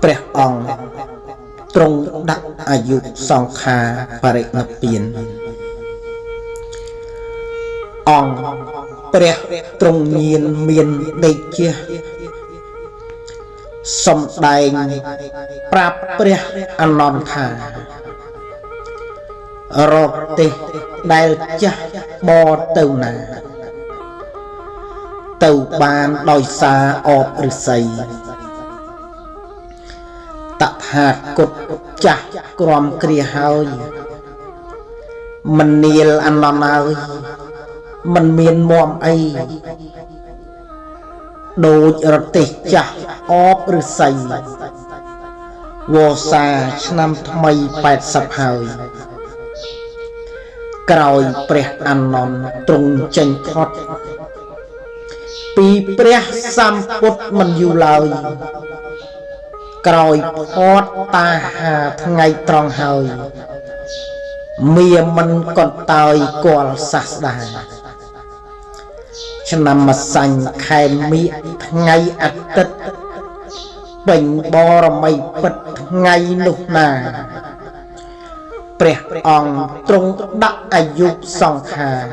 ព្រះអង្គទ្រង់ដាក់អាយុសង្ខារបរិនិព្វានអង្គព្រះទ្រង់ញាណមានដេជាសំដែងប្រាប់ព្រះអានន្ទថារទេសដែលចាស់បទៅណាទៅបានដោយសារអបឫស្សីតថាគតចាស់ក្រំគ្រាហើយមិននាលអានន្ទហើយមិនមានមមអីដូចរទេសចាស់អបឫស្សីវសាឆ្នាំថ្មី80ហើយក្រោយព្រះអានន្ទទ្រង់ចេញផុតពីព្រះសម្ពុទ្ធមិនយូរឡើយក្រោយផតតាហាថ្ងៃត្រង់ហើយមាមិនកន្តើយកលសាស្តាឆ្នាំម្សាញ់ខែមិញថ្ងៃអាទិត្យពេញបរមីពិតថ្ងៃនោះណាព្រះអង្គទ្រង់ដាក់អាយុសង្ខារ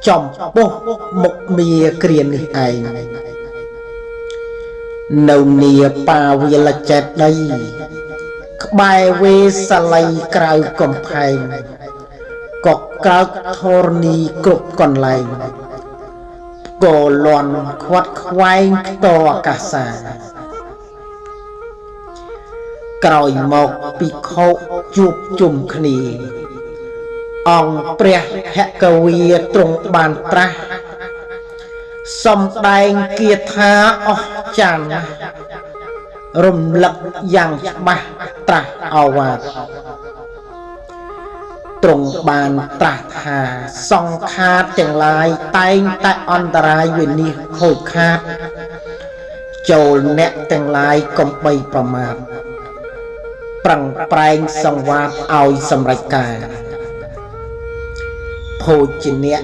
ចំពោះមុខមាគ្រានេះឯងនៅនាបាវិលចេតីក្បែរវេសាលីក្រៅកំផែងក៏កើកធរណីគ្រប់កន្លែងក៏លន់ខ្វាត់ខ្វែងខ្ទអាកាសាក្រោយមកភិក្ខុជួបជុំគ្នាអង្គព្រះភគវីទ្រង់បានត្រាស់សំដែងគាថាអស្ចារ្យណាស់រំលឹកយ៉ាងច្បាស់ត្រាស់ឱវាទទ្រង់បានត្រាស់ថាសង្ខារទាំងឡាយតែងតែអន្តរាយវិនិច្ឆ័យខូចខាតចូលអ្នកទាំងឡាយកុំបីប្រមាទប្រឹងប្រែងសង្វាតឲ្យសម្រេចការភោជនៈ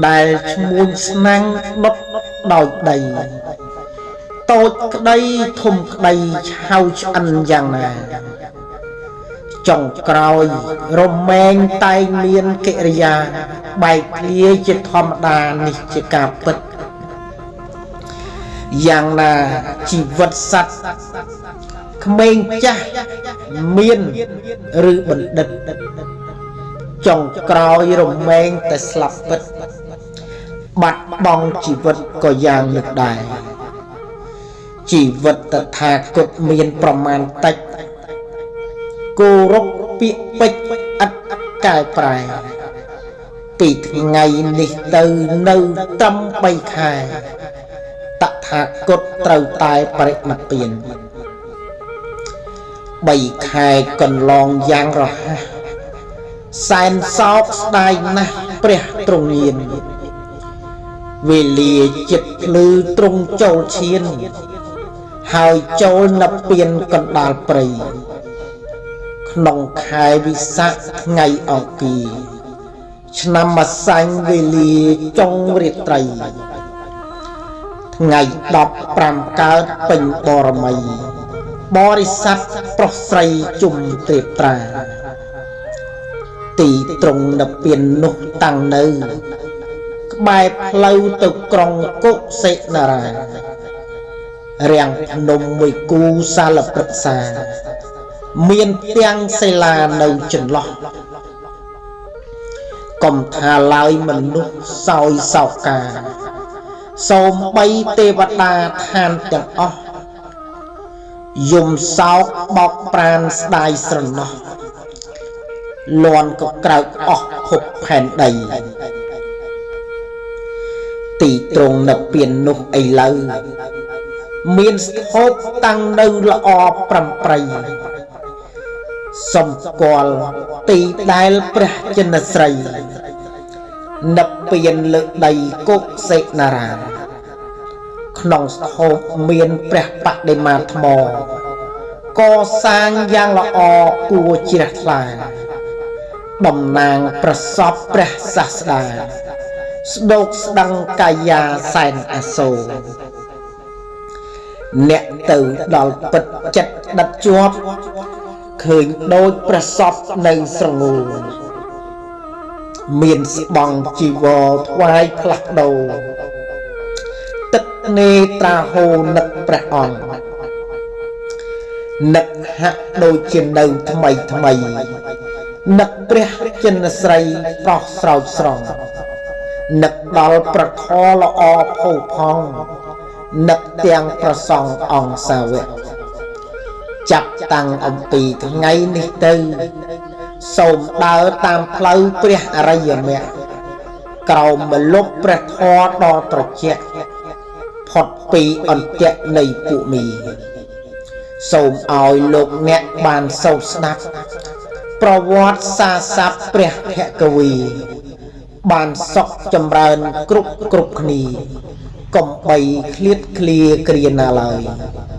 ដែលឈ្មួញស្នាំងដុតដោយដីតូចក្តីធំក្តីឆៅឆ្អិនយ៉ាងណាចុងក្រោយរមែងតែងមានកិរិយាបែកធ្លាយជាធម្មតានេះជាការពិតយ៉ាងណាជីវិតសត្វក្មេងចាស់មានឬបណ្ឌិតចុងក្រោយរមែងតែស្លាប់ពិតបាត់បង់ជីវិតក៏យ៉ាងនេះដែរជីវិតតថាគតមានប្រមាណតិចគោរពពាក្យពេចន៍ឥតកែប្រែពីថ្ងៃនេះទៅនៅត្រឹម3ខែតថាគតត្រូវតែបរិនិព្វាន3ខែកន្លងយ៉ាងរហ័សសែនសោកស្ដាយណាស់ព្រះទ្រង់ញាណវេលាចិត្តភ្លឺទ្រង់ចូលឈានហើយចូលនិព្វានកណ្ដាលព្រៃក្នុងខែវិសាខថ្ងៃអង្គារឆ្នាំម្សាញ់វេលាចុងរាត្រីថ្ងៃ15កើតពេញបរមីបរិស័ទប្រុសស្រីជុំត្រៀបត្រាទីទ្រង់និព្វាននោះតាំងនៅក្បែរផ្លូវទៅក្រុងកុសិនារារាំងភ្នំមួយគូសាលព្រឹក្សាមានទាំងសិលានៅចន្លោះកុំថាឡើយមនុស្សសោយសោកាសូម្បីទេវតាឋានទាំងអស់យំសោកបោកប្រានស្ដាយស្រណោះលន់ក៏ក្រោកអស់ភពផែនដីទីទ្រង់និព្វាននោះឥឡូវមានស្ថូបតាំងនៅល្អប្រំប្រៃសម្គាល់ទីដែលព្រះចិនស្រីនិព្វានលើដីកុសិនារាក្នុងស្ថូបមានព្រះបដិមាថ្មកសាងយ៉ាងល្អគួរជ្រះថ្លាតំណាងប្រសពព្រះសាស្តាស្ដោកស្ដឹងកាយាសែនអាសូរ អ្នកទៅដល់ពិតចិត្តដិតជាប់ឃើញដូចប្រសពនៅស្រងូលមានស្បង់ជីវរថ្វាយផ្លាស់ប្ដូរទឹកនេត្រាហូរនឹកព្រះអង្គនឹកហាក់ដូចជានៅថ្មីថ្មីនឹកព្រះចិនស្រីប្រុសស្រោចស្រង់នឹកដល់ប្រធរល្អផូរផង់នឹកទាំងប្រសង់អង្គសាវកចាប់តាំងអំពីថ្ងៃនេះទៅសូមដើរតាមផ្លូវព្រះអរិយមគ្គក្រោមម្លប់ព្រះធម៌ដ៏ត្រជាក់ផុតពីអន្ទាក់នៃពួកមីសូមឲ្យលោកអ្នកបានសូត្រស្ដាប់ប្រវត្តិសាស័ព្ទព្រះភគវីបានសុខចម្រើនគ្រប់គ្រប់គ្នាកុំបីឃ្លាតឃ្លាគ្រាណាឡើយ។